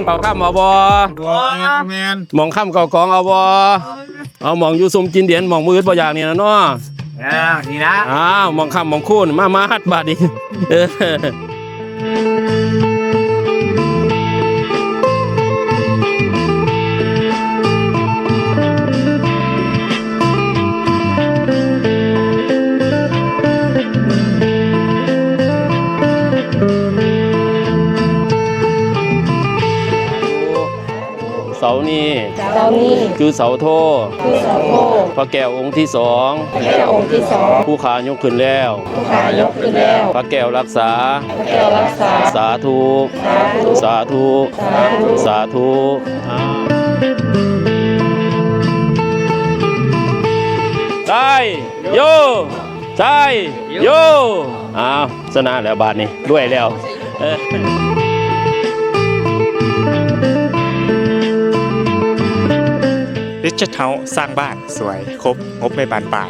ເຂົ້າຄ່ຳເອົາບໍ່? ບໍ່ແມ່ນ ໝ່ອງຄ້ຳເຂົ້າຂອງເອົາບໍ່? ເອົາໝ່ອງຢູ່ຊຸ່ມກິນເຢັນ ໝ່ອງມື້ອຶດບໍ່ຢາກນີ້ນະເນາະ. ເອີ ນີ້ນະ ອ້າວ ໝ່ອງຄ້ຳໝ່ອງຄູນ ມາ ມາຮັດບາດນີ້. ເອີ ເສົານີ້ ເສົານີ້ ຄືເສົາໂທ ຄືເສົາໂທ ພະແກ້ວອົງທີສອງ ພະແກ້ວອົງທີສອງ ຜູ້ຂ້າຍົກຂຶ້ນແລ້ວ ຜູ້ຂ້າຍົກຂຶ້ນແລ້ວ ພະແກ້ວຮັກສາ ພະແກ້ວຮັກສາ ສາທຸ ສາທຸ ສາທຸ ສາທຸ ສາທຸ ໄຊໂຍ ໄຊໂຍ ອ້າວ ຊະນະແລ້ວບາດນີ້ ລວຍແລ້ວ. ຣີດເຈັດເຮົາ ສ້າງບ້ານສວຍ ຄົບ ງົບໃນບ້ານປາຍ.